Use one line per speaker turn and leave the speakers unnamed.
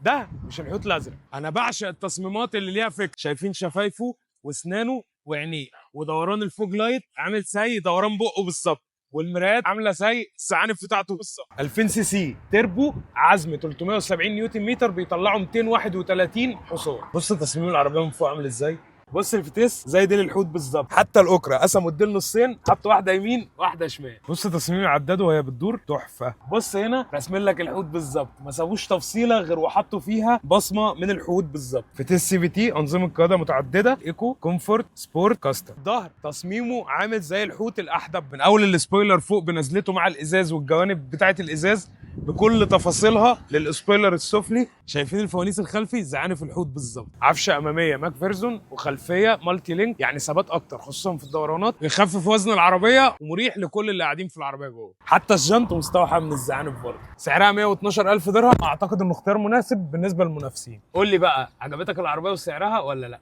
ده مش الحوت الازرق. انا بعشق التصميمات اللي ليها فكر. شايفين شفايفه واسنانه وعينيه ودوران ال fog light عامل زي دوران بقه بالظبط، والمرايات عامله زي الزعانف بتاعته بالظبط. 2000 سي سي تربو، عزم 370 نيوتن متر، بيطلعوا 231 حصان. بص تصميم العربية من فوق عامل ازاي. بص الفتيس زي ديل الحوت بالظبط، حتى الاكره قسموا الديل نصين، حطوا واحدة يمين واحدة شمال. بص تصميم العداد وهي بتدور تحفة. بص هنا راسمين لك الحوت بالظبط، ما سابوش تفصيله غير وحطوا فيها بصمة من الحوت بالظبط. فتيس CVT، انظمة قيادة متعددة، eco، comfort، sport، custom. الظهر تصميمه عامل زي الحوت الاحدب، من اول ال spoiler فوق بنزلته مع الازاز والجوانب بتاعه الازاز بكل تفاصيلها لل spoiler السفلي. شايفين الفوانيس الخلفي زعانف الحوت بالظبط. عفشه امامية ماكفيرسون وخلفيه multi-link، يعني ثبات اكتر خصوصا في الدورانات، بيخفف وزن العربية ومريح لكل اللي قاعدين في العربية جوه. حتى الجنط مستوحى من الزعانف برضه. سعرها 112000 درهم، اعتقد انه اختيار مناسب بالنسبة للمنافسين. قول لي بقى، عجبتك العربية وسعرها ولا لا؟